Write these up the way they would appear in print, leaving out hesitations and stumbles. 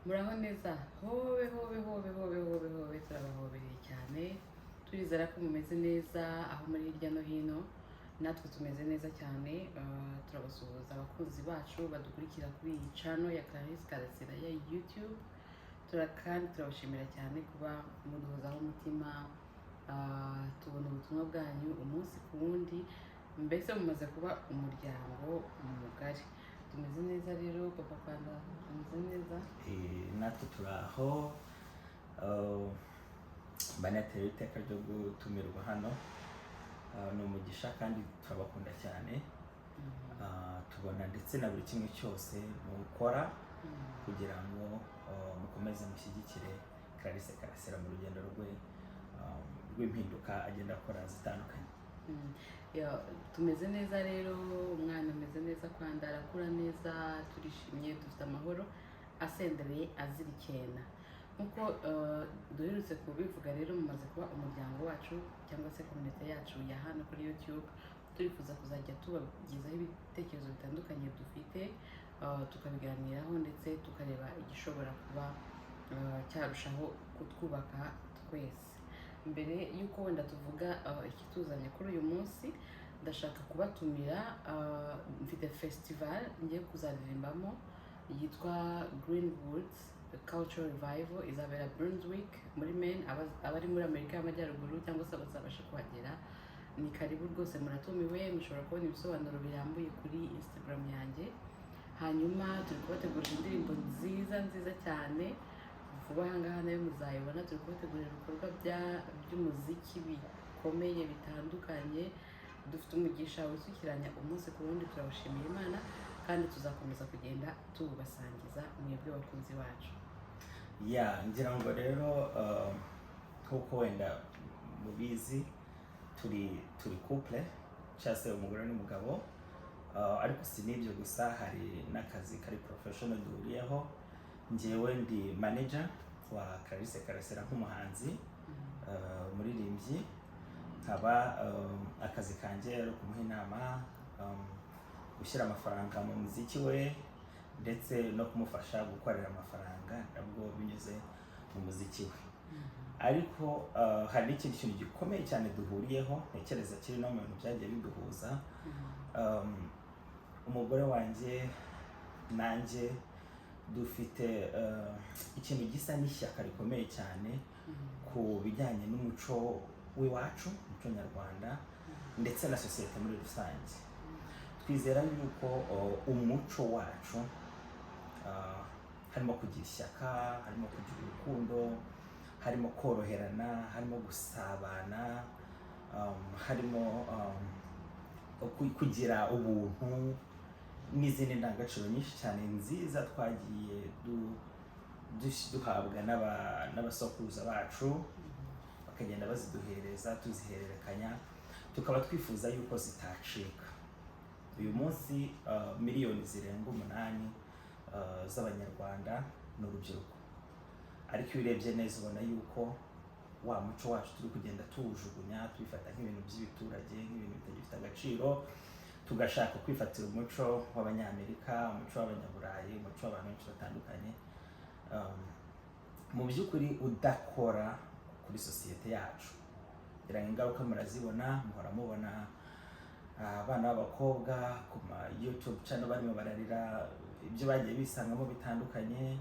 Muraho neza? Hobe, hobe, hobe, hobe, hobe, hobe! Turabahobereye cyane. Turizera ko mumeze neza aho muri hirya no hino. Natwe tumeze neza cyane. Turabasuhuza abakunzi bacu badukurikira kuri iyi channel ya Clarisse Karasira ya YouTube. Kandi turabashimira cyane kuba muduhozaho umutima. Tubona ubutumwa bwanyu umunsi ku wundi, mbese mumaze kuba umuryango mugari. Tumeze neza rero. Papa Kwanda, tumeze neza. Natwe turi aho. Banateye iteka ryo gutumirwa hano. Ni umugisha kandi turabakunda cyane. Tubona ndetse na buri kimwe cyose mukora kugira ngo mukomeze mushyigikire Clarisse Karasira mu rugendo rwe rw'impinduka agenda akora zitandukanye. Ya, tumeze neza rero. Umwana ameze neza, Kwanda arakura neza, turishimye, dufite amahoro asendereye azira icyena. Nk'uko duherutse kubivuga rero, mumaze kuba umuryango wacu cyangwa se community yacu ya hano kuri YouTube. Turifuza kuzajya tubagezaho ibitekerezo bitandukanye dufite, tukabiganiraho ndetse tukareba igishobora kuba cyarushaho kutwubaka twese. Mbere y'uko wenda tuvuga ikituzanye kuri uyu munsi, ndashaka kubatumira. Mfite festival ngiye kuzaririmbamo yitwa Greenwoods Cultural Revival, izabera Brunswick muri Maine. Abari muri Amerika y'Amajyaruguru cyangwa se abazabasha kuhagera, ni karibu rwose, muratumiwe. Mushobora kubona ibisobanuro birambuye kuri Instagram yanjye. Hanyuma turi kubategurira indirimbo nziza nziza cyane vuba aha ngaha, nayo muzayibona. Turi kubategurira ibikorwa by'umuziki bikomeye bitandukanye. Dufite umugisha wisukiranya umunsi ku wundi. Turabashimira Imana kandi tuzakomeza kugenda tuwubasangiza mwebwe bakunzi bacu. Ya, ngira ngo rero nk'uko wenda mubizi, turi couple cyangwa se umugore n'umugabo. Ariko si n'ibyo gusa, hari n'akazi kari professional duhuriyeho. Njyewe ndi manager wa Clarisse Karasira nk'umuhanzi, umuririmbyi, nkaba akazi kanjye ari ukumuha inama, gushyira amafaranga mu muziki we ndetse no kumufasha gukorera amafaranga nabwo binyuze mu muziki we. Ariko hari n'ikindi kintu gikomeye cyane duhuriyeho, ntekereza kiri no mu bintu byagiye biduhuza. Umugore wanjye nanjye dufite ikintu gisa n'ishyaka rikomeye cyane ku bijyanye n'umuco w'iwacu, umuco nyarwanda, ndetse na sosiyete muri rusange. Twizera yuko umuco wacu harimo kugira ishyaka, harimo kugira urukundo, harimo koroherana, harimo gusabana, harimo kugira ubuntu n'izindi ndangagaciro nyinshi cyane nziza twagiye duhabwa n'abasokuruza bacu, bakagenda baziduhereza, tuzihererekanya, tukaba twifuza yuko zitacika. Uyu munsi miliyoni zirenga 8 z'Abanyarwanda ni urubyiruko, ariko iyo urebye neza ubona yuko wa muco wacu turi kugenda tuwujugunya, tubifata nk'ibintu by'ibiturage, nk'ibintu bitagifite agaciro, tugashaka kwifatira umuco w'Abanyamerika, umuco w'Abanyaburayi, umuco w'abantu benshi batandukanye, mu by'ukuri udakora kuri sosiyete yacu. Kugira ngo ingaruka murazibona, muhora mubona abana b'abakobwa ku ma YouTube channel barimo bararira ibyo bagiye bisangamo bitandukanye,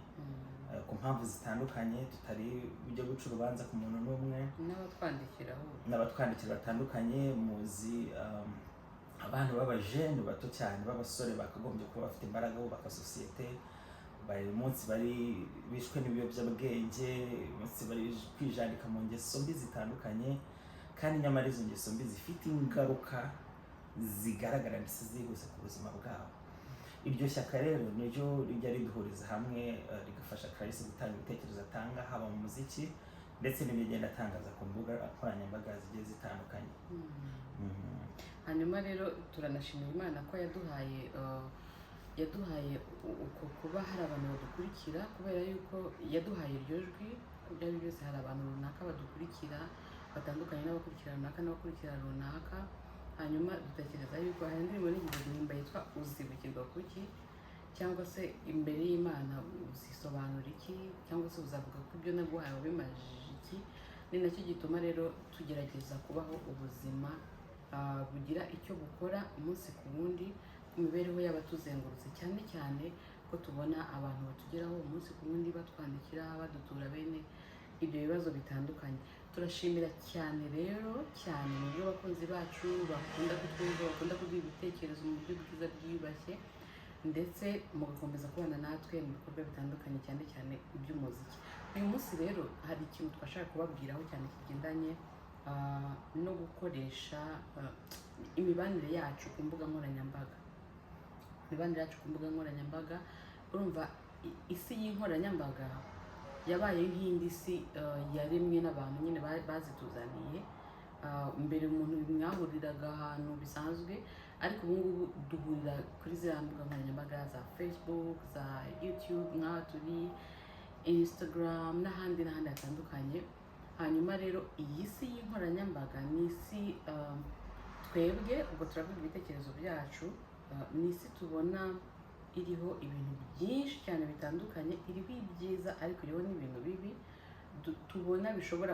ku mpamvu zitandukanye tutari bujye guca urubanza ku muntu n'umwe. N'abatwandikiraho. N'abatwandikira batandukanye. Muzi abana b'abajene bato cyane b'abasore bakagombye kuba bafite imbaraga bubaka sosiyete, bari uyu munsi bari bishwe n'ibiyobyabwenge, uyu munsi bari kwijandika mu ngeso mbi zitandukanye, kandi nyamara izo ngeso mbi zifite ingaruka zigaragara ndetse zihuse ku buzima bwabo. Iryo shyaka rero niryo rijya riduhuriza hamwe, rigafasha Clarisse gutanga ibitekerezo atanga, haba mu muziki ndetse n'ibyo agenda atangaza ku mbuga nkoranyambaga zigiye zitandukanye. Hanyuma rero turanashimira Imana ko yaduhaye uko kuba hari abantu badukurikira, kubera yuko yaduhaye iryo jwi. Ibyo ari byo byose, hari abantu runaka badukurikira batandukanye n'abakurikira runaka n'abakurikira runaka. Hanyuma dutekereza yuko hari indirimbo nigeze guhimba yitwa "Uzibukirwa kuki?" cyangwa se "Imbere y'Imana uzisobanura iki?" iki, cyangwa se uzavuga ko ibyo naguhaye wabimajije iki? Ni nacyo gituma rero tugerageza kubaho ubuzima bugira icyo bukora umunsi ku wundi ku mibereho y'abatuzengurutse, cyane cyane ko tubona abantu batugeraho umunsi ku wundi, batwandikira, badutura bene ibyo bibazo bitandukanye. Turashimira cyane rero cyane mu buryo abakunzi bacu bakunda kutwumva, bakunda kuduha ibitekerezo mu buryo bwiza bwiyubashye, ndetse mugakomeza kubana natwe mu bikorwa bitandukanye, cyane cyane iby'umuziki. Uyu munsi rero hari ikintu twashaka kubabwiraho cyane kigendanye no gukoresha imibanire yacu ku mbuga nkoranyambaga. Imibanire yacu ku mbuga nkoranyambaga, urumva isi y'inkoranyambaga yabaye nk'indi si yaremwe n'abantu nyine bazituzaniye. Mbere umuntu mwahuriraga ahantu bisanzwe, ariko ubu ngubu duhurira kuri ziriya mbuga nkoranyambaga za Facebook, za YouTube nk'aha turi, Instagram n'ahandi n'ahandi hatandukanye. Hanyuma rero iyi si y'inkoranyambaga ni isi twebwe ubwo turavuga ibitekerezo byacu, ni isi tubona iriho ibintu byinshi cyane bitandukanye, iriho ibyiza ariko iriho n'ibintu bibi tubona bishobora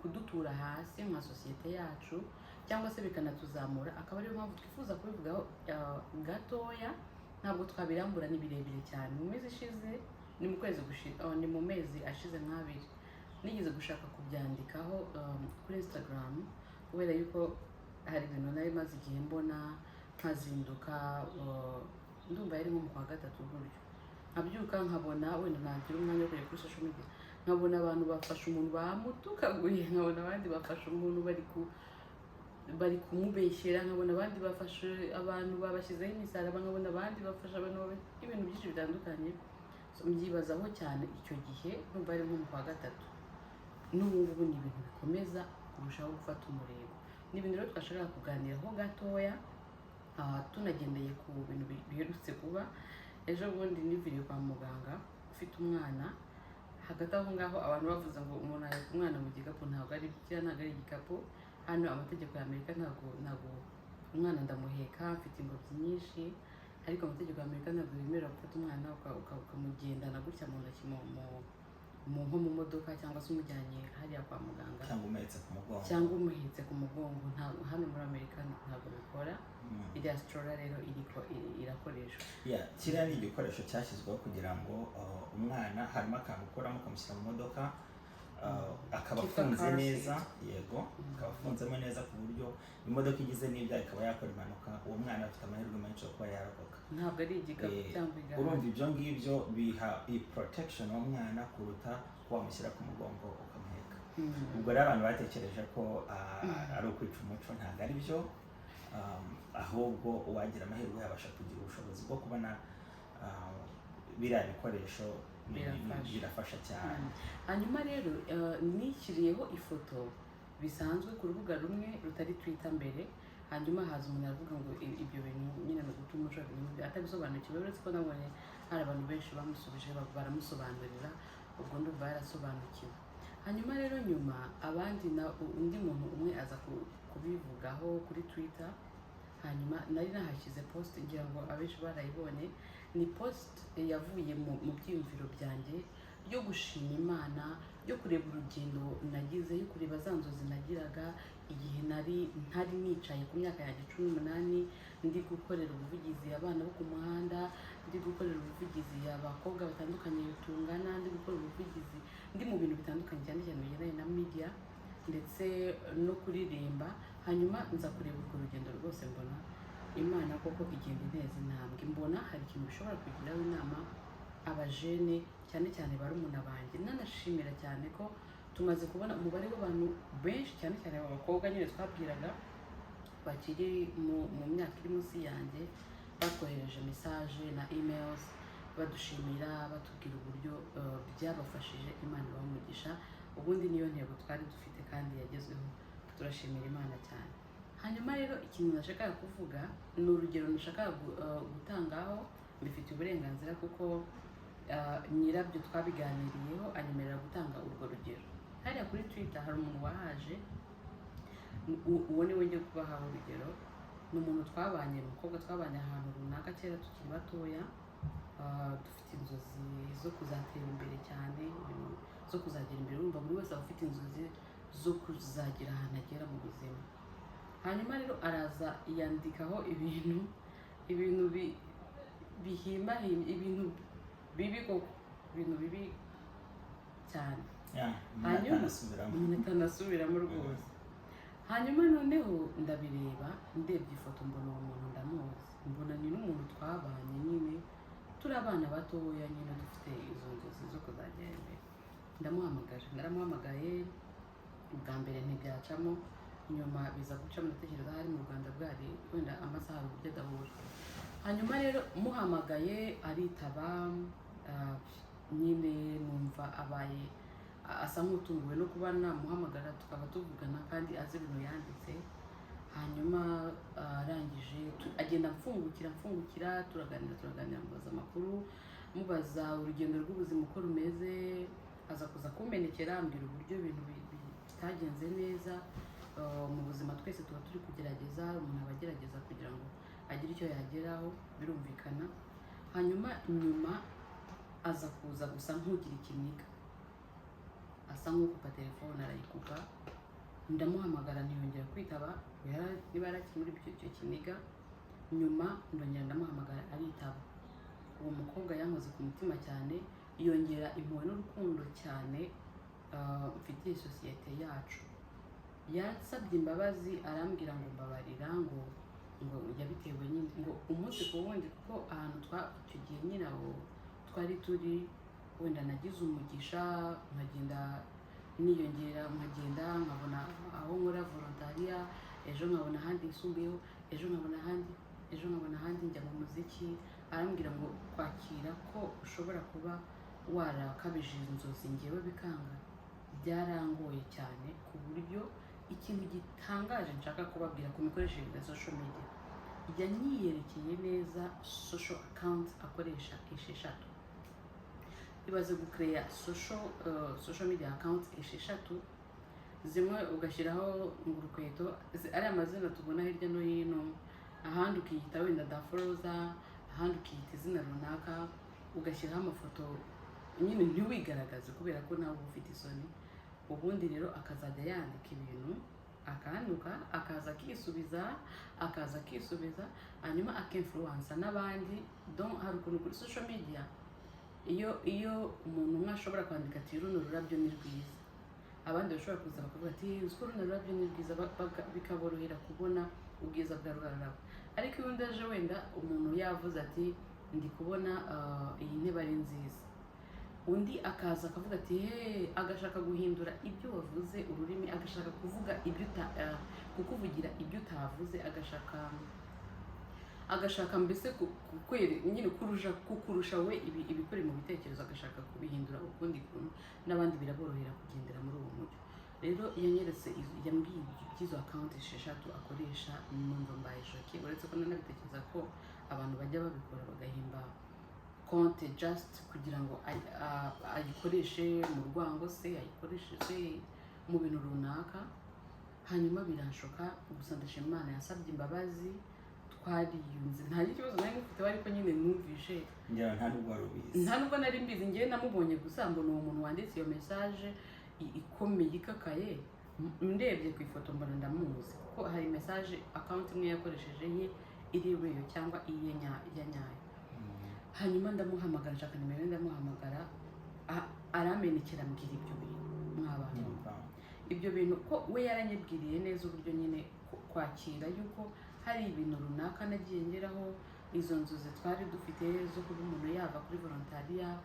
kudutura hasi nka sosiyete yacu cyangwa se bikanatuzamura. Akaba ariyo mpamvu twifuza kubivugaho gatoya, ntabwo twabirambura, ni birebire cyane. Mu minsi ishize, ni mu kwezi gushize, ni mu mezi ashize nk'abiri, nigeze gushaka kubyandikaho kuri Instagram, kubera yuko hari ibintu nari maze igihe mbona, nkazinduka, ndumva yari nko mu kwa gatatu gutyo, nkabyuka nkabona wenda nagira umwanya wo kujya kuri social media, nkabona abantu bafashe umuntu bamutukaguye, nkabona abandi bafashe umuntu bari kumubeshyera, nkabona abandi bafashe abantu babashyizeho imisaraba, nkabona abandi bafashe abantu ibintu byinshi bitandukanye. So, mbyibazaho cyane icyo gihe, numva ari nko mu kwa gatatu. N'ubu ngubu ni ibintu bikomeza kurushaho gufata umurego. Ni ibintu rero twashakaga kuganiraho gatoya, tunagendeye ku bintu biherutse kuba. Ejo bundi niviriye kwa muganga ufite umwana. Hagati aho ngaho abantu bavuze ngo umuntu aheka umwana mu gikapu. Ntabwo ari kiriya, ntabwo ari igikapu. Hano amategeko ya Amerika, ntabwo umwana ndamuheka, mfite ingobyi nyinshi, ariko amategeko ya Amerika ntabwo yemerera gufata umwana ukamugendana gutya mu ntoki nko mu modoka, cyangwa se umujyanye hariya kwa muganga, cyangwa umuhetse ku mugongo. Cyangwa umuhetse ku mugongo. Hano muri Amerika ntabwo bikora. Iriya stroller rero iriko irakoreshwa. Yeah, kiriya ni igikoresho cyashyizweho kugira ngo umwana, harimo akantu ukuramo ukamushyira mu modoka, akaba Kitwa afunze car seat. neza. Yego, akaba afunzemo neza ku buryo imodoka igize n'ibyago ikaba yakora impanuka, uwo mwana afite amahirwe menshi yo kuba yarokoka. Ntabwo ari igikapu cyangwa igare. Urumva ibyo ngibyo biha iyi protection uwo mwana kuruta kuba wamushyira ku mugongo ukamuheka. Ubwo rero abantu batekereje ko ari ukwica umuco. Ntabwo ari byo. Ahubwo uwagira amahirwe yabasha kugira ubushobozi bwo kubona biriya bikoresho Birafasha. Birafasha cyane. Hanyuma rero nishyiriyeho ifoto bisanzwe ku rubuga rumwe rutari Twitter mbere. Hanyuma haza umuntu aravuga ngo ibyo bintu nyine ni uguta umuco, ibintu atabisobanukiwe, uretse ko nabonye hari abantu benshi bamusubije baramusobanurira, ubwo ndumva yarasobanukiwe. Hanyuma rero nyuma abandi na undi muntu umwe aza kubivugaho kuri Twitter. Hanyuma nari nahashyize post, ngira ngo abenshi barayibonye. Ni post yavuye mu byiyumviro byanjye yo gushima Imana, yo kureba urugendo nagize, yo kureba za nzozi nagiraga igihe nari ntari nicaye ku myaka yanjye 18, ndi gukorera ubuvugizi abana bo ku muhanda, ndi gukorera ubuvugizi abakobwa batandukanye tungana, ndi gukora ubuvugizi, ndi mu bintu bitandukanye, cyane cyane bigendanye na media ndetse no kuririmba. Hanyuma nza kureba urwo rugendo rwose, mbona Imana koko igenda inteza intambwe, mbona hari ikintu bishobora kugiraho inama abajene, cyane cyane barumuna banjye. Nanashimira cyane ko tumaze kubona umubare w'abantu benshi, cyane cyane abakobwa nyine twabwiraga bakiri mu myaka iri munsi yanjye, batwohereje message na emails badushimira, batubwira uburyo byabafashije. Imana ibaha umugisha. Ubundi niyo ntego twari dufite kandi yagezweho, turashimira Imana cyane. Hanyuma rero ikintu nashakaga kuvuga ni urugero nashakaga gutangaho, mbifitiye uburenganzira kuko nyirabyo twabiganiriyeho anyemerera gutanga urwo rugero. Hariya kuri Twitter hari umuntu wahaje, uwo ni we ngiye kubahaho urugero. Ni umuntu twabanye, umukobwa twabanye ahantu runaka kera tukiri batoya. Dufite inzozi zo kuzatera imbere cyane, ibintu zo kuzagera imbere. Urumva buri wese aba afite inzozi zo kuzagira ahantu agera mu buzima. Hanyuma rero araza yandikaho ibintu bihimbahimba, ibintu bibi koko, ibintu bibi cyane. Yeah, umuntu Hanyuma atanasubiramo. Umuntu atanasubiramo rwose. Hanyuma noneho ndabireba, ndebye ifoto mbona uwo muntu ndamuzi, mbona ni n'umuntu twabanye nyine turi abana batoya nyine, dufite izo nzozi zo kuzagera imbere. Ndamuhamagara, naramuhamagaye bwa mbere ntibyacamo, nyuma biza gucamo. Ndatekereza hari mu Rwanda, bwari wenda amasaha hari uburyo adahura. Hanyuma rero muhamagaye aritaba, nyine numva abaye asa nk'utunguwe no kuba namuhamagara tukaba tuvugana kandi azi ibintu yanditse. Hanyuma arangije agenda amfungukira amfungukira, turaganira turaganira, mubaza amakuru, mubaza urugendo rw'ubuzima uko rumeze. Aza kuza kumenekera, ambwira uburyo ibintu bitagenze neza. Mu buzima twese tuba turi kugerageza, umuntu aba agerageza kugira ngo agire icyo yageraho, birumvikana. Hanyuma nyuma aza kuza gusa nk'ugira ikiniga, asa nk'ukupa telefone, arayikupa. Ndamuhamagara ntiyongera kwitaba, niba yarakiri muri icyo kiniga. Nyuma ndongera ndamuhamagara aritaba. Uwo mukobwa yankoze ku mutima cyane, yongera impuhwe n'urukundo cyane mfitiye sosiyete yacu. Yansabye imbabazi, arambwira ngo mbabarira, ngo yabitewe nyine ngo umunsi ku wundi, kuko ahantu twa icyo gihe nyine aho twari turi, wenda nagize umugisha nkagenda niyongera, nkagenda nkabona aho nkora volontariat, ejo nkabona ahandi hisumbuyeho, ejo nkabona ahandi, ejo nkabona ahandi, njya mu muziki. Arambwira ngo kwakira ko ushobora kuba warakabije inzozi ngewe bikanga, byarangoye cyane, ku buryo ikintu gitangaje nshaka kubabwira ku mikoreshereze ya social media, yanyiyerekeye neza social account akoresha 6. Ibaze gukereya social media account 6, zimwe ugashyiraho ngo urukweto, ari amazina tubona hirya no hino, ahandi ukiyita wenda Daforoza, ahandi ukiyita izina runaka, ugashyiraho amafoto nyine ntiwigaragaze kubera ko nawe uba ufite isoni. Ubundi rero akazajya yandika ibintu akanuka, akaza akisubiza, akaza akisubiza, hanyuma akinfluensa n'abandi. Donc hari ukuntu kuri social media iyo umuntu umwe ashobora kwandika ati "Runo rurabyo ni rwiza", abandi bashobora kuza bakavuga ati "Uzi ko runo rurabyo ni rwiza", bikaborohera kubona ubwiza bwa rwa rurabo. Ariko iyo undi aje, wenda umuntu yavuze ati "Ndi kubona iyi ntebe ari nziza", undi akaza akavuga ati "He", agashaka guhindura ibyo wavuze ururimi, agashaka kuvuga ibyo uta kukuvugira ibyo utavuze, agashaka mbese nyine kukurusha we ibikuri mu bitekerezo, agashaka kubihindura ukundi kuntu, n'abandi biraborohera kugendera muri uwo mucyo. Rero yanyeretse yambwiye iby'izo account 6 akoresha, numva mbaye choqué, uretse ko nanabitekereza ko abantu bajya babikora bagahimba konte just kugira ngo ayikoreshe mu rwango se, ayikoreshe se mu bintu runaka. Hanyuma biranshoka. Gusa ndashima Imana, yasabye imbabazi, twariyunze, nta n'ikibazo nari mufite, ariko nyine numvishe Ngira nta nubwo wari ubizi. Nta nubwo nari mbizi. Ngewe namubonye gusa mbona uwo muntu wanditse iyo message ikomeye ikakaye. Ndebye ku ifoto mbona ndamuzi, kuko hari message account imwe yakoresheje ye iri real cyangwa iye ya nyayo. Hanyuma ndamuhamagara, nshaka nimero ye ndamuhamagara, aramenekera, ambwira ibyo bintu mw'abantu. Numva. Ibyo bintu ko we yaranyibwiriye neza uburyo nyine kwakira yuko hari ibintu runaka nagiye ngeraho, izo nzozi twari dufite zo kuba umuntu yava kuri volontariat,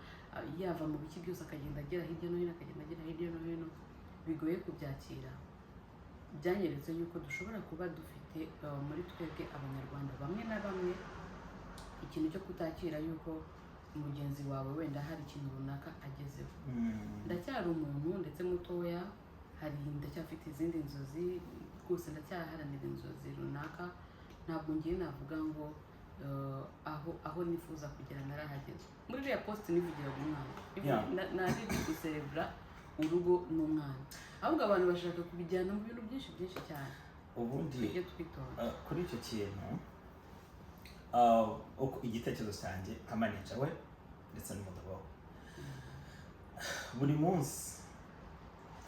yava mu biki byose, akagenda agera hirya no hino, akagenda agera hirya no hino, bigoye kubyakira. Byanyeretse yuko dushobora kuba dufite muri twebwe Abanyarwanda bamwe na bamwe ikintu cyo kutakira yuko mugenzi wawe wenda hari ikintu runaka agezeho. Ndacyari umuntu ndetse mutoya, hari ndacyafite izindi nzozi rwose, ndacyaharanira inzozi runaka. Ntabwo ngiye navuga ngo aho nifuza kugera narahageze. Muri iriya post nivugiraga umwana. Nari guserebura urugo n'umwana, ahubwo abantu bashaka kubijyana mu bintu byinshi byinshi cyane. Ubundi tujye twitonda. Kuri icyo kintu Uko igitekerezo cyanjye nka manager we ndetse n'umugabo we, buri munsi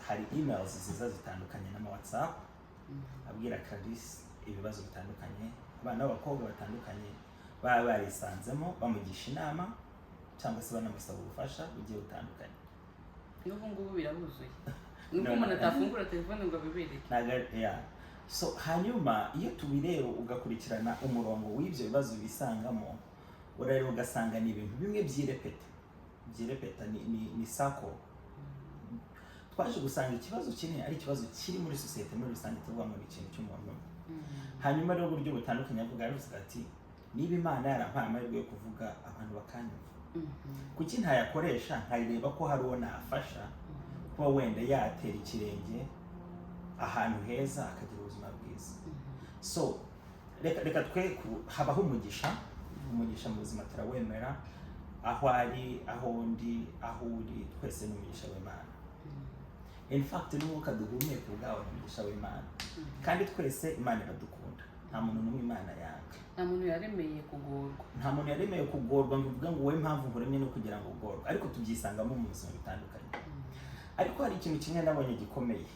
hari emails ziza zitandukanye n'ama WhatsApp abwira Clarisse ibibazo bitandukanye, abana b'abakobwa batandukanye baba barisanzemo, bamugisha inama cyangwa se banamusaba ubufasha bugiye butandukanye. N'ubu ngubu birabuzuye, nubwo No, umuntu no. atafungura telefone ngo abibereke. Ntabwo yeah. So hanyuma iyo tubireba, ugakurikirana umurongo w'ibyo bibazo bisangamo, urareba ugasanga ni ibintu bimwe byirepeta byirepeta, ni sako. Twaje gusanga ikibazo kinini ari ikibazo kiri muri sosiyete muri rusange, tuvuga ngo ni ikintu cy'umuntu umwe. Hanyuma rero uburyo butandukanye avuga, yaravuze ati: "Niba Imana yarampaye amahirwe yo kuvuga abantu bakanyumva, kuki ntayakoresha nkareba ko hari uwo nafasha kuba wenda yatera ikirenge ahantu heza, akagira ubuzima bwiza?" So reka twe habaho umugisha. Umugisha mu buzima turawemera, aho ari, aho ndi, aho uri, twese ni umugisha w'Imana. In fact, n'umwuka duhumeka ubwawo ni umugisha w'Imana, kandi twese Imana iradukunda. Nta muntu n'umwe Imana yanga. Nta muntu yaremeye kugorwa. Nta muntu yaremeye kugorwa ngo uvuge ngo wowe impamvu nkuremye ni ukugira ngo ugorwe, ariko tubyisangamo mu buzima butandukanye. Ariko hari ikintu kimwe nabonye gikomeye: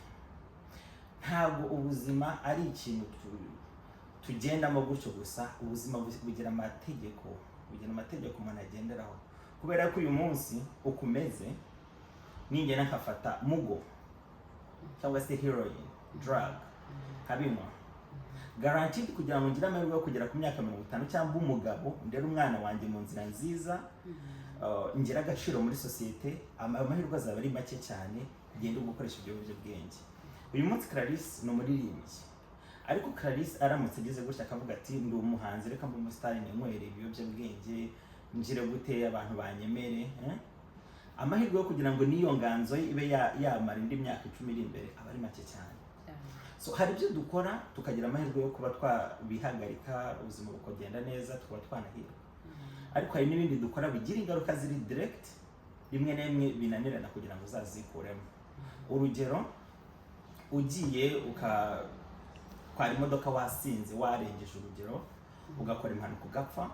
ntabwo ubuzima ari ikintu tugendamo gutyo gusa. Ubuzima bugira amategeko, bugira amategeko umuntu agenderaho, kubera ko uyu munsi uko umeze, ningenda nkafata mugo cyangwa se heroin drug nkabinywa, guaranteed kugira ngo ngire amahirwe yo kugera ku myaka 50 cyangwa umugabo, ndere umwana wanjye mu nzira nziza, ngire agaciro muri sosiyete, amahirwe azaba ari make cyane ngende gukoresha ibyo biyobyabwenge. Uyu munsi Clarisse ni umuririmbyi, ariko Clarisse aramutse ageze gutya akavuga ati: "Ndi umuhanzi, reka mbe umusitari, ninywere ibiyobyabwenge, ngire gute abantu banyemere," eh? Amahirwe yo kugira ngo n'iyo nganzo ye ibe yamara indi myaka 10 iri imbere aba ari make cyane. So hari ibyo dukora tukagira amahirwe yo kuba twabihagarika, ubuzima bukagenda neza, tukaba twanahirwa, ariko hari n'ibindi dukora bigira ingaruka ziri direct, rimwe na rimwe binanirana kugira ngo uzazikuremo. Urugero, ugiye ukatwara imodoka wasinze, warengeje urugero, ugakora impanuka ugapfa,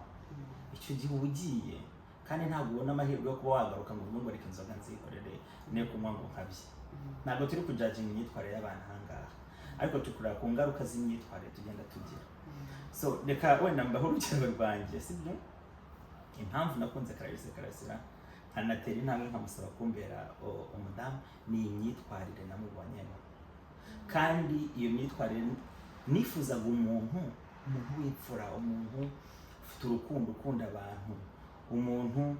icyo gihe uba ugiye, kandi ntabwo ubona amahirwe yo kuba wagaruka ngo uvuge ngo reka inzoga nzihorere, ne kunywa ngo nkabye. Ntabwo turi kujudginga imyitwarire y'abantu aha ngaha, ariko tukureba ku ngaruka z'imyitwarire tugenda tugira. So reka wenda mbaho urugero rwanjye, sibyo? Impamvu nakunze Clarisse Karasira, nkanatera intambwe nkamusaba kumbera umudamu, ni imyitwarire namubonyemo. Kandi iyo myitwarire, nifuzaga umuntu w'imfura, umuntu ufite urukundo, ukunda abantu, umuntu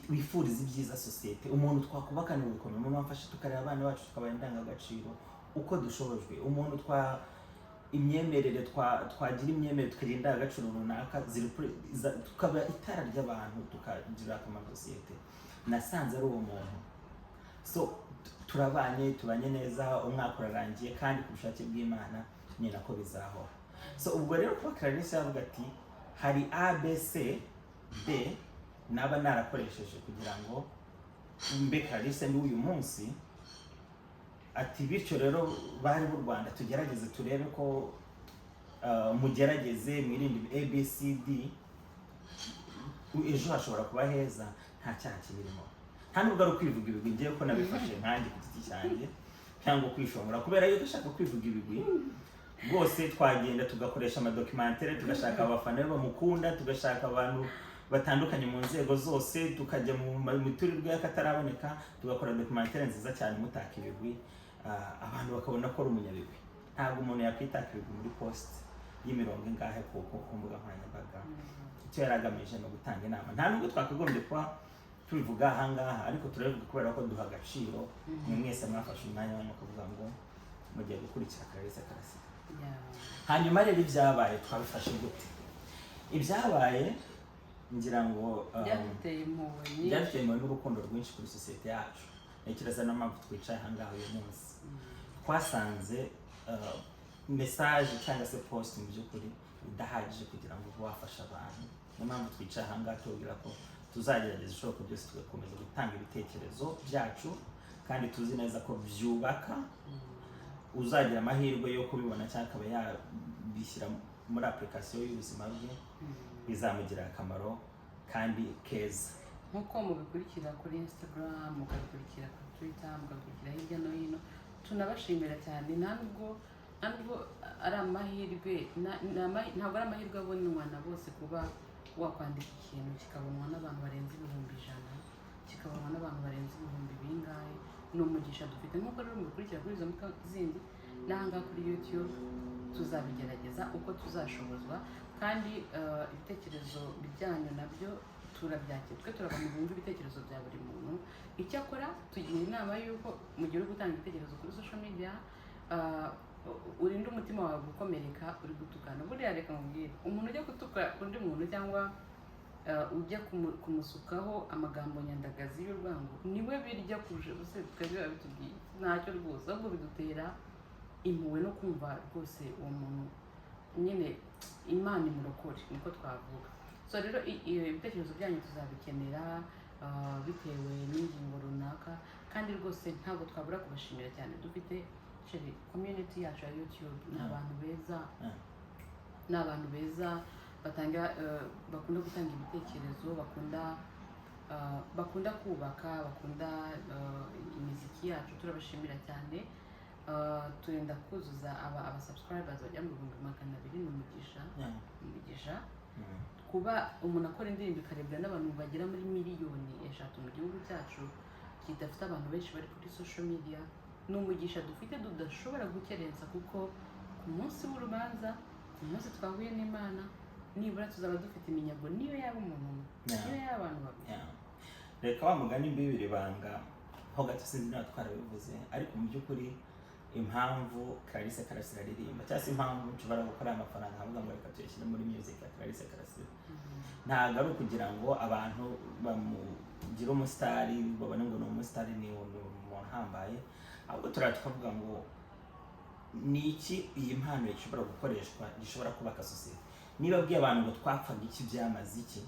wifuriza ibyiza sosiyete, umuntu twakubakana ubukombe, umuntu wamfasha tukareba abana bacu, tukabaha indangagaciro uko dushobojwe, umuntu twa imyemerere twagira imyemerere, tukagira indangagaciro runaka tukaba itara ry'abantu, tukagirira akamaro sosiyete. Nasanze ari uwo muntu. So turabanye, tubanye neza, umwaka urarangiye, kandi ku bushake bw'Imana ni nako bizahora. So ubwo rero kuba Clarisse yavuga ati: "Hari A, B, C, D naba narakoresheje kugira ngo mbe Clarisse ndi uyu munsi," ati: "Bityo rero bari b'u Rwanda, tugerageze turebe ko mugerageze mwirinde A, B, C, D, ejo hashobora kuba heza." Nta cyaha kibirimo, nta nubwo ari ukwivuga ibigwi. Ngiye ko nabifashe nkanjye ku giti cyanjye cyangwa kwishongora, kubera yuko ushaka kwivuga ibigwi rwose twagenda tugakoresha amadocumentaire, tugashaka abafana be bamukunda, tugashaka abantu batandukanye mu nzego zose, tukajya mu miturirwa y'akataraboneka, tugakora documentaire nziza cyane mutaka ibigwi, abantu bakabona ko ari umunyabigwi. Ntabwo umuntu yakwitaka ibigwi muri post y'imirongo ingahe ku mbuga nkoranyambaga. Icyo yari agamije ni ugutanga inama. Nta nubwo twakagombye kuba tubivuga ahangaha, ariko turabivuga kubera ko duha agaciro mwe mwese mwafashe umwanya wanyu kuvuga ngo mugiye gukurikira Clarisse Karasira. Hanyuma rero ibyabaye twabifashe gute? Ibyabaye ngira ngo byaduteye impuhwe nyinshi. Byaduteye impuhwe n'urukundo rwinshi kuri sosiyete yacu. Ntekereza niyo mpamvu twicaye ahangaha uyu munsi. Twasanze message cyangwa se post mu by'ukuri idahagije kugira ngo ube wafasha abantu. Niyo mpamvu twicaye ahangaha tubabwira ko tuzagerageza ibishoboka byose, tugakomeza gutanga ibitekerezo byacu, kandi tuzi neza ko byubaka. Uzagira amahirwe yo kubibona cyangwa akaba yabishyira muri application y'ubuzima bwe, bizamugirira akamaro kandi keza. Nk'uko mubikurikira kuri Instagram, mukabikurikira kuri Twitter, mukabikurikira hirya no hino, tunabashimira cyane. Nta nubwo ari amahirwe ntabwo ari amahirwe abonwa na bose kuba wakwandika ikintu kikabonwa n'abantu barenze 100,000, kikabonwa n'abantu barenze ibihumbi bingahe. Ni umugisha dufite. Nk'uko rero mubikurikira kuri izo mbuga zindi, n'ahangaha kuri YouTube tuzabigerageza uko tuzashobozwa. Kandi ibitekerezo byanyu nabyo turabyakira. Twe turi abantu bumva ibitekerezo bya buri muntu. Icyakora tugira inama y'uko mu gihe uri gutanga ibitekerezo kuri social media, urinde umutima wawe gukomereka uri gutukana. Buriya reka nkubwire, umuntu ujya gutuka undi muntu cyangwa ujya kumusukaho amagambo nyandagazi y'urwango, niwe birya kurusha. Ubuse twebwe biba bitubwiye ntacyo rwose, ahubwo bidutera impuhwe no kumva rwose uwo muntu nyine Imana imurokore, niko twavuga. So rero ibitekerezo byanyu tuzabikenera, bitewe n'ingingo runaka. Kandi rwose ntabwo twabura kubashimira cyane. Dufite, chéri, community yacu ya YouTube ni abantu beza. Ni abantu beza batanga, bakunda gutanga ibitekerezo, bakunda kubaka, bakunda imiziki yacu. Turabashimira cyane. Turenda kuzuza aba subscribers bagera mu 200,000. Ni umugisha, umugisha kuba umuntu akora indirimbo ikarebwa n'abantu bagera muri 3 miliyoni mu gihugu cyacu kidafite abantu benshi bari kuri social media. Ni umugisha dufite tudashobora gukerensa, kuko ku munsi w'urubanza, ku munsi twahuye n'Imana, nibura tuzaba dufite iminyago, niyo yaba umuntu umwe, niyo yaba abantu babiri. Yeah. Reka wa mugani mbibiri ibanga ho gato, sinzi niba twarabivuze, ariko mu by'ukuri impamvu Clarisse Karasira aririmba, cyangwa se impamvu nshobora gukora aya mafaranga nkavuga ngo reka tuyashyire muri music ya Clarisse Karasira, ntabwo ari ukugira ngo abantu bamugire umusitari, babone ngo ni umusitari, ni umuntu uhambaye. Ahubwo turiya tukavuga ngo ni iki iyi mpano ishobora gukoreshwa gishobora kubaka sosiyete? Niba abwiye abantu ngo twapfaga iki, byamaze iki,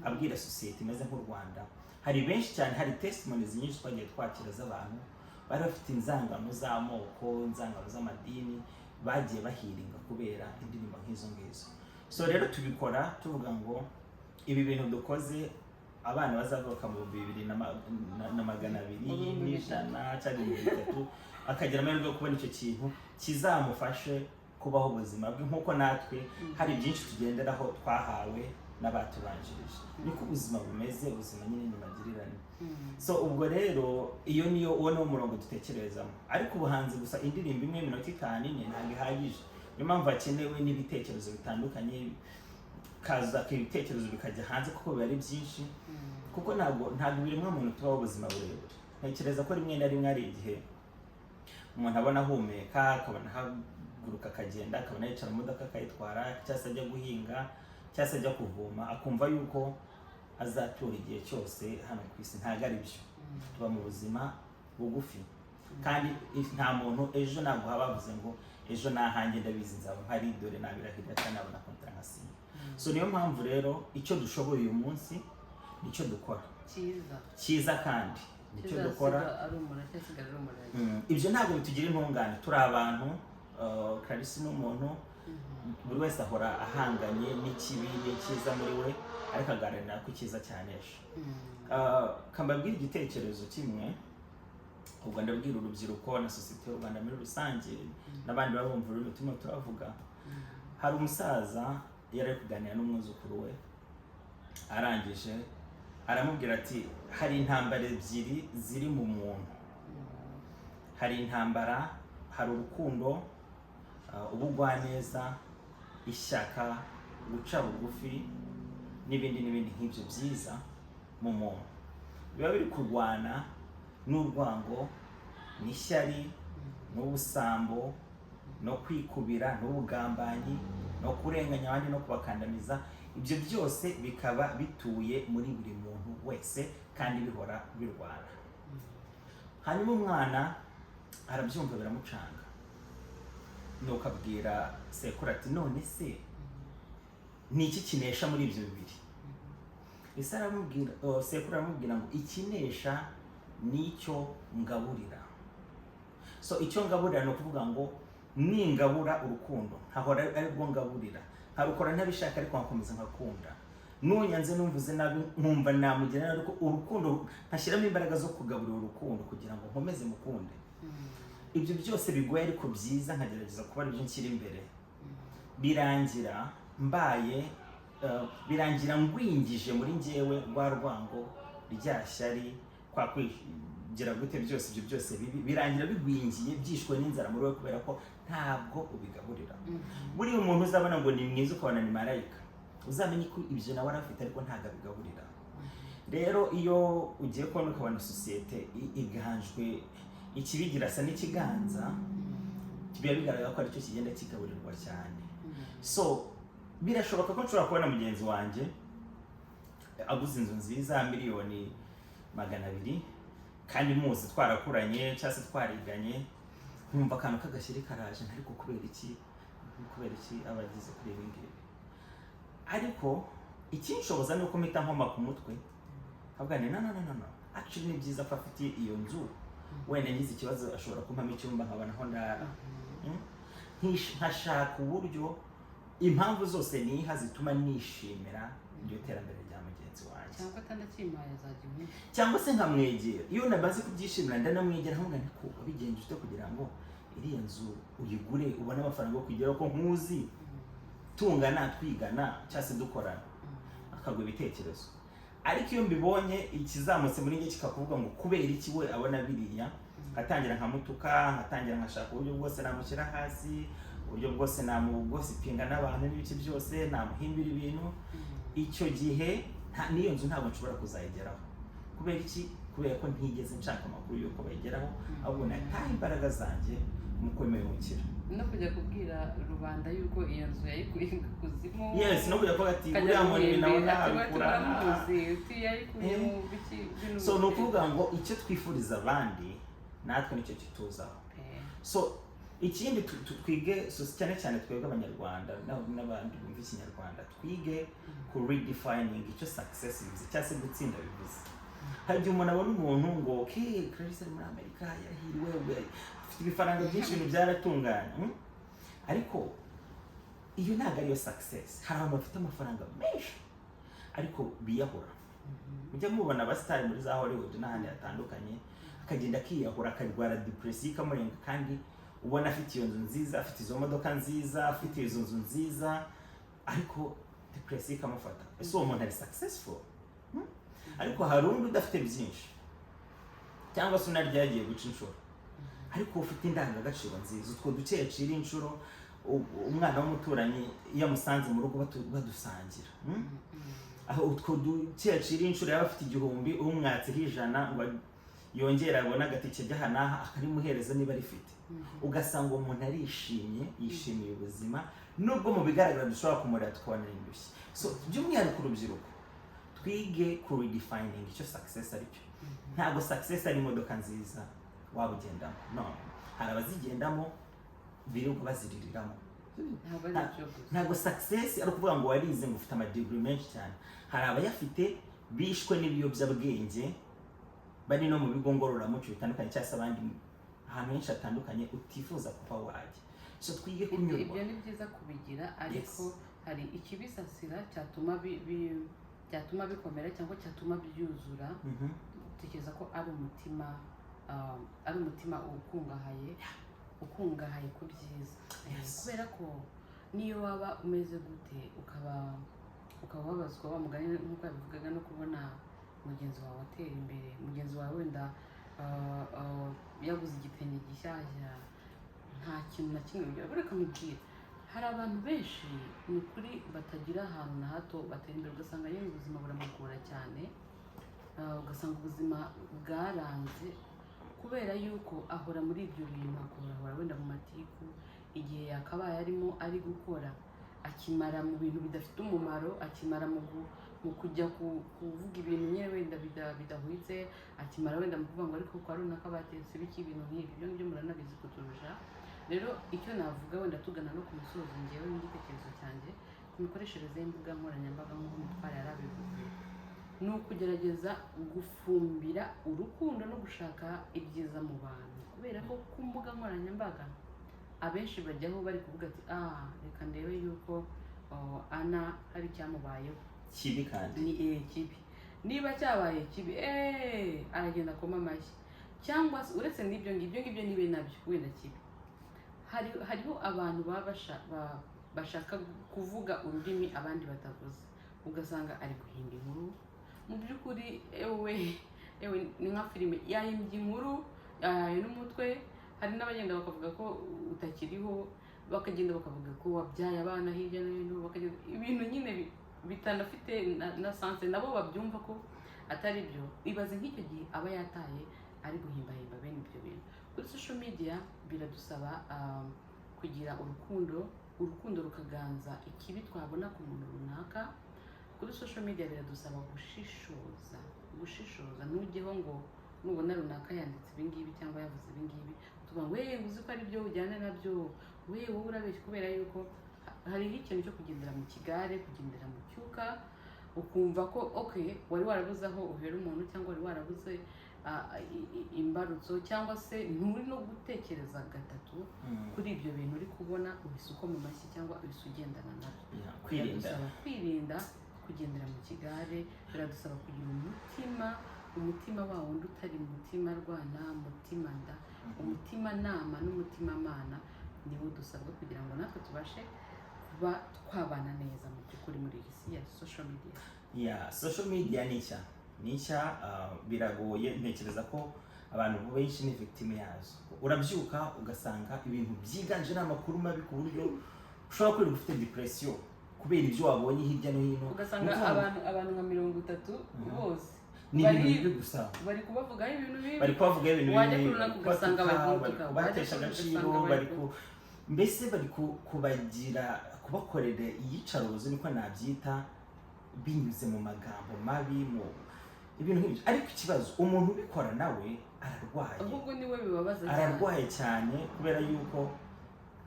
abwira sosiyete imeze nk'u Rwanda, hari benshi cyane, hari testimonies nyinshi twagiye twakira z'abantu bari bafite inzangano z'amoko, inzangano z'amadini, bagiye bahiringa kubera indirimbo nk'izo ngizo. So rero tubikora tuvuga ngo ibi bintu dukoze, abana bazavuka mu 2200 Mu 3000. n'ijana cyangwa 3000, akagira amahirwe yo kubona icyo kintu kizamufashe kubaho ubuzima bwe, nk'uko natwe hari byinshi tugenderaho twahawe n'abatubanjirije. Niko ubuzima bumeze. Ubuzima nyine ni magirirane. So ubwo rero iyo niyo, uwo niwo murongo dutekerezamo. Ariko ubuhanzi gusa, indirimbo imwe iminota 5, 4, ntabwo ihagije. Niyo mpamvu hakenewe n'ibitekerezo bitandukanye, kaza ibitekerezo bikajya hanze, kuko biba ari byinshi, kuko ntabwo ibiremwa muntu tubaho ubuzima burebure. Ntekereza ko rimwe na rimwe hari igihe umuntu abona ahumeka, akabona ahaguruka akagenda, akabona yicara mu modoka akayitwara, cyangwa se ajya guhinga, cyangwa se ajya kuvoma, akumva yuko azatura igihe cyose hano ku isi. Ntabwo ari byo. Tuba mu buzima bugufi, kandi nta muntu ejo, ntabwo haba bavuze ngo ejo nahanjye ndabizi nzaba mpari, dore nabirahirira, cyangwa nabona kontara nkasinya. So niyo mpamvu rero icyo dushoboye uyu munsi nicyo dukora. Cyiza. Cyiza, kandi nicyo dukora. Kizasiga ari umurage, cyasigara ari umurage. Ibyo ntabwo bitugira intungane. Turi abantu, Clarisse ni umuntu, buri wese ahora ahanganye n'ikibi n'icyiza muri we, ariko aganira ko icyiza cyanesha. Kambabwira igitekerezo kimwe. Ubwo ndabwira urubyiruko na sosiyete y'u Rwanda muri rusange, n'abandi baba bumva ururimi turimo turavuga. Hari umusaza yari ari kuganira n'umwuzukuru we, arangije aramubwira ati: "Hari intambara ebyiri ziri mu muntu. Hari intambara, hari urukundo, ubugwaneza, ishyaka, guca bugufi n'ibindi n'ibindi nk'ibyo byiza mu muntu, biba biri kurwana n'urwango n'ishyari n'ubusambo no kwikubira n'ubugambanyi no kurenganya abandi no kubakandamiza. Ibyo byose bikaba bituye muri buri muntu wese kandi bihora birwana." Hanyuma umwana arabyumva biramucanga, nuko abwira sekuru ati: "None se ni iki kinesha muri ibyo bibiri?" Ese aramubwira, oh, sekuru aramubwira ngo: "Ikinesha nicyo ngaburira." So icyo ngaburira ni ukuvuga ngo ningabura urukundo, nkahora ari rwo ngaburira, Nkarukora ntabishaka, ariko nkakomeza nkakunda. Nunyanze, numvuze nabi, nkumva namugira nabi, ariko urukundo nkashyiramo imbaraga zo kugaburira urukundo kugira ngo nkomeze mukunde. Ibyo byose bigoye ariko byiza, nkagerageza kuba aribyo nshyira imbere. Birangira mbaye birangira ngwingije muri njyewe rwa rwango, rya shyari, kwa kwigira gute, byose ibyo byose bibi birangira bigwingiye, byishwe n'inzara muri wowe, kubera ko ntabwo ubigaburira. Buriya umuntu uzabona ngo ni mwiza, ukabona ni marayika, uzamenye ko ibyo nawe arafite, ariko ntabwo abigaburira. Rero iyo ugiye kubona ukabona sosiyete iganjwe ikibi, girasa n'ikiganza, biba bigaragara ko aricyo kigenda kigaburirwa cyane. So birashoboka ko nshobora kubona mugenzi wanjye aguze inzu nziza miliyoni 200, kandi muzi twarakuranye cyangwa se twariganye, nkumva akantu k'agashyari karaje, ariko kubera iki? Kubera iki aba ageze kuri ibi ngibi? Ariko ikinshoboza ni uko mpita nkoma ku mutwe nkavuga nti: "No, no, no, no, no, actually ni byiza ko afite iyo nzu. Wenda ngize ikibazo ashobora kumpamo icyumba nkabona aho ndara." Nkashaka uburyo, impamvu zose niha zituma nishimira iryo terambere rya mugenzi wanjye. Cyangwa atanakimpaye azajya umwe. Cyangwa se nkamwegera. Iyo namaze kubyishimira, ndanamwegera nkamubwira nti: "Ko wabigenje ute kugira ngo iriya nzu uyigure, ubone amafaranga yo kugeraho, ko nkuzi tungana, twigana cyangwa se dukorana?" Akaguha ibitekerezo. Ariko iyo mbibonye ikizamutse muri njye kikakuvuga ngo kubera iki we abona biriya, nkatangira nkamutuka, nkatangira nkashaka uburyo bwose namushyira hasi, uburyo bwose namugosipinga n'abantu n'ibice byose, namuhimbira ibintu, icyo gihe n'iyo nzu ntabwo nshobora kuzayigeraho. Kubera iki? Kubera ko ntigeze nshaka amakuru y'uko bayigeraho, ahubwo nataye imbaraga zanjye mu kwemera. No kujya kubwira rubanda yuko iyo nzu yayikuye kuzimu. Yes, no kujya kuvuga ati ukajya uriya muntu ibi nawe guhembera ati ntabikura. Muramuzi uti yayikuye mu biki bino. So ni ukuvuga ngo icyo twifuriza abandi natwe nicyo kituzaho. So ikindi twige, so cyane cyane twebwe Abanyarwanda n'abandi bumva Ikinyarwanda, twige ku redefining icyo success bivuze cyangwa se gutsinda bivuze. Hari igihe umuntu abona umuntu ngo: "Okay, Clarisse ari muri Amerika, yarahiriwe, we, afite ibifaranga byinshi, ibintu byaratunganye." Ariko iyo ntabwo ariyo success. Hari abantu bafite amafaranga menshi ariko biyahura. Mujya mubona abasitari muri za Hollywood n'ahandi hatandukanye, akagenda akiyahura, akarwara depression ikamurenga, kandi ubona afite iyo nzu nziza, afite izo modoka nziza, afite izo nzu nziza, ariko depression ikamufata. Ese uwo muntu ari successful? Ariko hari undi udafite byinshi cyangwa se unarya yagiye guca inshuro, ariko ufite indangagaciro nziza, utwo duke yacira inshuro, umwana w'umuturanyi iyo amusanze mu rugo badusangira, Aho utwo duke yacira inshuro, yaba afite 1000, umwatseho 100 ngo yongere abone agatike ajya aha n'aha, akarimuhereza niba arifite. Ugasanga uwo muntu arishimye, yishimiye ubuzima, nubwo mu bigaragara dushobora kumureba tukabona indushyi. So by'umwihariko urubyiruko, twige ku redefining icyo success ari cyo. Ntabwo success ari imodoka nziza waba ugendamo. No, hari abazigendamo birirwa baziririramo. Ntabwo ari ibyo gusa. Ntabwo success ari ukuvuga ngo warize, ngo ufite amadegree menshi cyane. Hari abayafite bishwe n'ibiyobyabwenge, bari no mu bigo ngororamuco bitandukanye, cyangwa se abandi ahantu henshi hatandukanye utifuza kuba wajya. So twige kunyurwa. Ibyo ni byiza kubigira, ariko hari ikibisasira cyatuma byatuma bikomera cyangwa cyatuma byuzura. Tekereza ko ari umutima, ari umutima ukungahaye ku byiza. Kubera ko niyo waba umeze gute, ukaba wabazwa wa mugani nk'uko yabivugaga, no kubona mugenzi wawe atera imbere, mugenzi wawe wenda yaguze igitenge gishyashya, nta kintu na kimwe bigira. Reka mubwire, hari abantu benshi ni ukuri batagira ahantu na hato batera imbere, ugasanga nyine ubuzima buramugora cyane. Ugasanga ubuzima bwaranze kubera yuko ahora muri ibyo bintu, ahora wenda mu matiku, igihe yakabaye arimo ari gukora akimara mu bintu bidafite umumaro, akimara mu kujya kuvuga ibintu nyine wenda bidahwitse, akimara wenda mu kuvuga ngo ariko kwa runaka batetse ibiki, ibintu nk'ibi. Ibyo ngibyo muranabizi kuturusha. Rero icyo navuga wenda tugana no ku musozo, ngewe n'igitekerezo cyanjye ku mikoreshereze y'imbuga nkoranyambaga, nk'uko umutware yarabivuze, ni ukugerageza gufumbira urukundo no gushaka ibyiza mu bantu, kubera ko ku mbuga nkoranyambaga abenshi bajyaho bari kuvuga ati: "Ah, reka ndebe yuko Ana hari icyamubayeho Kibi kandi. Ni kibi. Niba cyabaye kibi, aragenda akoma amashyi, cyangwa se uretse n'ibyo ngibyo ngibyo, nibe nabyo wenda kibi, hariho abantu baba bashaka kuvuga ururimi abandi batavuze, ugasanga ari guhimba inkuru. Mu by'ukuri, ewe ewe, ni nka filime, yahimbye inkuru, yahaye n'umutwe. Hari n'abagenda bakavuga ko utakiriho, bakagenda bakavuga ko wabyaye abana hirya no hino, bakagenda ibintu nyine bitanafite na sens, nabo babyumva ko atari byo. Ibaze nk'icyo gihe aba yataye ari guhimbahimba bene ibyo bintu kuri social media. Biradusaba kugira urukundo, urukundo rukaganza ikibi twabona ku muntu runaka kuri social media. Biradusaba gushishoza, gushishoza. Ntujyeho ngo nubona runaka yanditse ibingibi cyangwa yavuze ibingibi, tuvuga ngo: "We, uzi ko ari byo, ujyane nabyo, we, wowe urabeshya," kubera yuko hariho ikintu cyo kugendera mu kigare, kugendera mu cyuka, ukumva ko okay, wari warabuze aho uhera umuntu, cyangwa wari warabuze imbarutso, cyangwa se nturi no gutekereza gatatu kuri ibyo bintu uri kubona, uhise ukoma amashyi cyangwa uhise ugendana nabyo. Yeah, kwirinda. Biradusaba kwirinda kugendera mu kigare. Biradusaba kugira umutima, umutima wa wundi utari umutima rwana, mutima nda, umutima nama n'umutima mana, niwo dusabwa kugira ngo natwe tubashe kuba twabana neza mu by'ukuri muri iyi si ya social media. Yeah, social media ni nshya, ni nshya, biragoye. Ntekereza ko abantu benshi ni victime yazo. Urabyuka ugasanga ibintu byiganje ni amakuru mabi, ku buryo ushobora kwirirwa ufite depression kubera ibyo wabonye hirya no hino. Ugasanga Ni ukuvuga ngo abantu nka 30 bose ni bari ibintu bibi gusa. Bari kubavugaho ibintu bibi. Bari kubavuga ibintu Wajya bibi, kuri runaka bari ugasanga bari kubatuka, kumutuka, bari kubatesha wajya kuri agaciro, ugasanga bari ku mbese bari kubagira, kubakorera iyicarubozo, niko nabyita, binyuze mu magambo mabi, mu ibintu nk'ibyo. Ariko ikibazo, umuntu ubikora nawe ararwaye. Ahubwo niwe bibabaza cyane. Ararwaye cyane, kubera yuko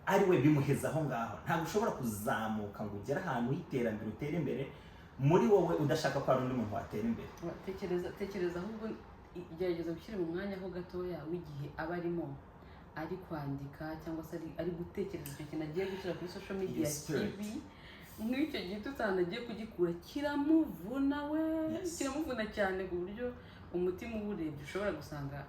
ari we bimuheza aho ngaho. Ntabwo ushobora kuzamuka ngo ugere ahantu h'iterambere, utere imbere muri wowe udashaka ko hari undi muntu watera imbere. Tekereza, tekereza ahubwo, gerageza gushyira mu mwanya ho gatoya w'igihe aba arimo ari kwandika, cyangwa se ari gutekereza icyo kintu agiye gushyira kuri social media. Iyo spirit. Kibi nk'icyo gitutsi, ahantu agiye kugikura kiramuvuna we. Kiramuvuna cyane, ku buryo umutima uwurebye ushobora gusanga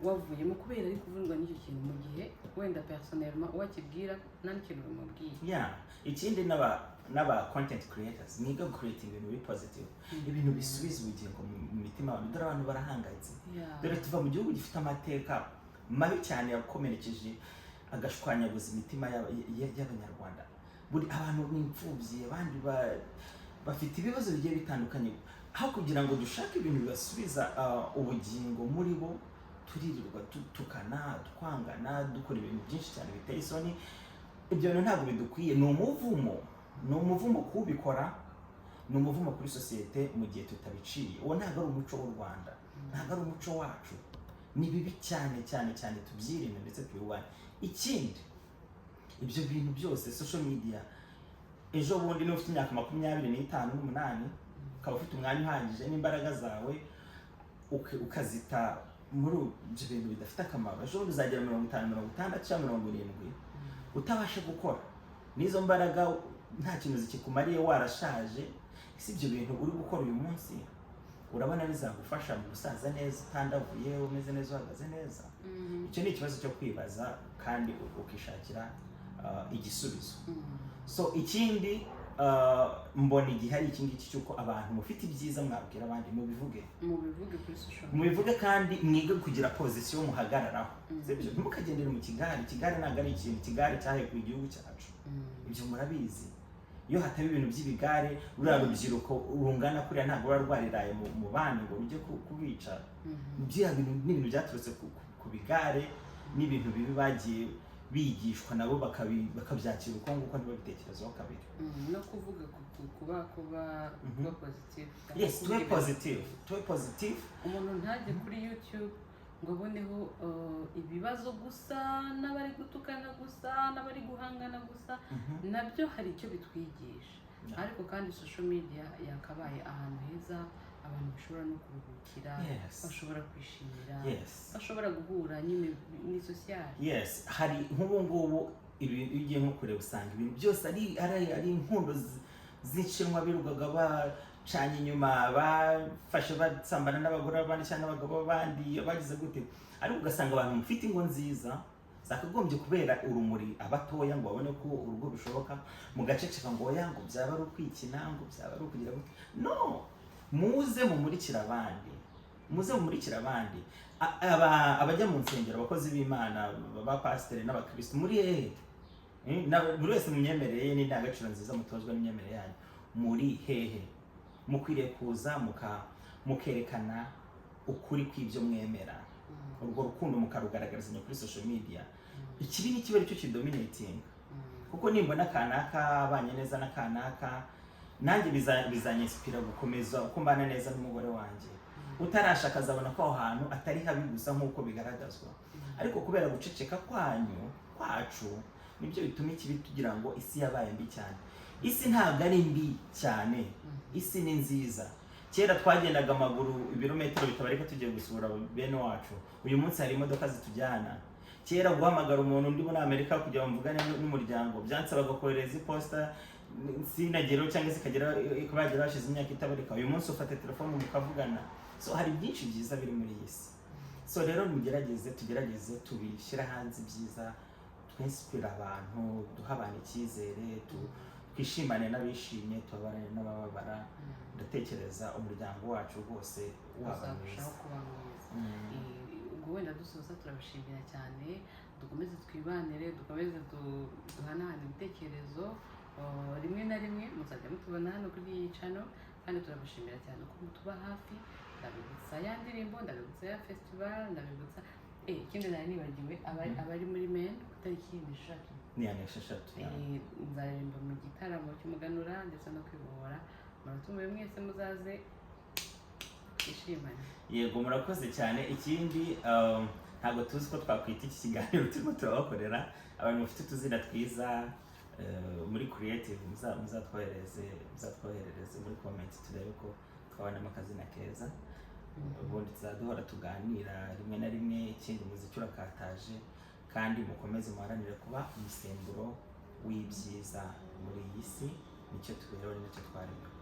wavuyemo kubera ari kuvunwa n'icyo kintu, mu gihe wenda personnellement uwo akibwira nta n'ikintu bimubwiye. Yeah, ikindi n'aba content creators, mwiga creating ibintu biri positive, ibintu bisubiza ubugingo mu mitima y'abantu. Dore abantu barahangayitse. Dore tuva mu gihugu gifite amateka mabi cyane, yakomerekeje, agashwanyaguza imitima y'Abanyarwanda. Buri abantu ni imfubyi, abandi bafite ibibazo bigiye bitandukanye. Aho kugira ngo dushake ibintu bibasubiza ubugingo muri bo, turirirwa dutukana, twangana, dukora ibintu byinshi cyane biteye isoni. Ibyo bintu ntabwo bidukwiye. Ni umuvumo, ni umuvumo kuwubikora, ni umuvumo kuri sosiyete mu gihe tutabiciye. Uwo ntabwo ari umuco w'u Rwanda, ntabwo ari umuco wacu, ni bibi cyane cyane cyane. Tubyirinde ndetse tubiwanye. Ikindi, ibyo bintu byose, social media, ejo bundi niba ufite imyaka 25 n'umunani, ukaba ufite umwanya uhagije n'imbaraga zawe, ukazita muri ibyo bintu bidafite akamaro, ejo bundi uzagera 50, 60 cyangwa 70 utabasha gukora, n'izo mbaraga nta kintu zikikumariye, warashaje. Ese ibyo bintu uri gukora uyu munsi urabona bizagufasha mu gusaza neza, utandavuye, umeze neza, uhagaze neza? Icyo ni ikibazo cyo kwibaza kandi ukishakira igisubizo. So ikindi, mbona igihe ari iki ngiki cy'uko abantu mufite ibyiza mwabwira abandi, mubivuge. Mubivuge kuri social media. Mubivuge, kandi mwige kugira position muhagararaho. Sibyo? Ntimukagendere mu kigare. Ikigare ntabwo ari ikintu, ikigare cyahekuye igihugu cyacu. Ibyo murabizi. Iyo hataba ibintu by'ibigare, ruriya rubyiruko rungana kuriya ntabwo ruba rwariraye mu bandi ngo rujye kubica. Biriya bintu ni ibintu byaturutse ku bigare n'ibintu bibi bagiye bigishwa, nabo bakabyakira uko nguko, ntibabitekerezeho kabiri. No kuvuga kuba kuba positive. Yes, kuvuga tube positive, tube positive. Umuntu ntajye kuri YouTube ngo aboneho ibibazo gusa, n'abari gutukana gusa, n'abari guhangana gusa. Nabyo hari icyo bitwigisha. Ariko kandi social media yakabaye ahantu heza abantu bashobora no kuruhukira, bashobora kwishimira, bashobora guhura nyine, ni social. Yes, hari nk'ubu ngubu. Iyo ugiye nko kureba, usanga ibintu byose ari inkundo z'inshinwa birirwaga bacanye inyuma, bafashe basambana n'abagore b'abandi cyangwa n'abagabo b'abandi, bagize gute. Ariko ugasanga abantu mufite ingo nziza zakagombye kubera urumuri abatoya ngo babone ko urugo bishoboka, mugaceceka ngo oya, ngo byaba ari ukwikina, ngo byaba ari ukugira gute. No muze mumurikire abandi, muze mumurikire abandi. Abajya mu nsengero, abakozi b'Imana, ba pasiteri n'abakristo, muri hehe? Buri wese mu myemerere ye n'indangagaciro nziza mutozwa n'imyemerere yanyu, muri hehe? Mukwiriye kuza mukerekana ukuri kw'ibyo mwemera, urwo rukundo mukarugaragarizanya kuri social media. Ikibi ni kiba aricyo kidominatinga, kuko nimbona kanaka abanye neza na kanaka, nanjye bizanyinspira gukomeza uko mbana neza n'umugore wanjye. Utarashaka azabona ko aho hantu atari habi gusa nk'uko bigaragazwa. Ariko kubera guceceka kwanyu, kwacu, nibyo bituma ikibi tugira ngo isi yabaye mbi cyane. Isi ntabwo ari mbi cyane, isi ni nziza. Kera twagendaga amaguru ibirometero bitabarika tugiye gusura bene wacu. Uyu munsi hari imodoka zitujyana. Kera guhamagara umuntu undi muri Amerika kugira ngo mvugane n'umuryango byansabaga kohereza iposita, sinageraho cyangwa se ikagera, ikaba yagera hashize imyaka itabarika. Uyu munsi ufata telefone mukavugana. So hari byinshi byiza biri muri iyi si. So rero mugerageze, tugerageze tubishyire hanze ibyiza, twinspira abantu, duha abantu icyizere, twishimane n'abishimye, tubabarane n'abababara. Ndatekereza umuryango wacu rwose waba uzarushaho mwiza. Kuba mwiza. Ubwo wenda dusoza, turabashimira cyane. Dukomeze twibanire, dukomeze duhanahane ibitekerezo. Oh, rimwe na rimwe muzajya mutubona hano kuri iyi channel, kandi turabashimira cyane ko mutuba hafi. Ndabibutsa ya ndirimbo, ndabibutsa ya festival, ndabibutsa ikindi nari nibagiwe, abari muri Maine ku itariki 6. Ni ya 6, ya. Nzaririmba mu gitaramo cy'umuganura ndetse no kwibohora. Muratumiwe mwese, muzaze twishimane. Yego, murakoze cyane. Ikindi, ntabwo tuzi ko twakwita iki kiganiro turimo turabakorera. Abantu bafite utuzina twiza muri creative, muzatwoherereze muri comment, turebe ko twabonamo akazina keza. Ubundi tuzaduhora tuganira rimwe na rimwe. Ikindi, umuziki urakataje, kandi mukomeze muharanire kuba umusemburo w'ibyiza muri iyi si. Nicyo tubereho, nicyo twaremewe.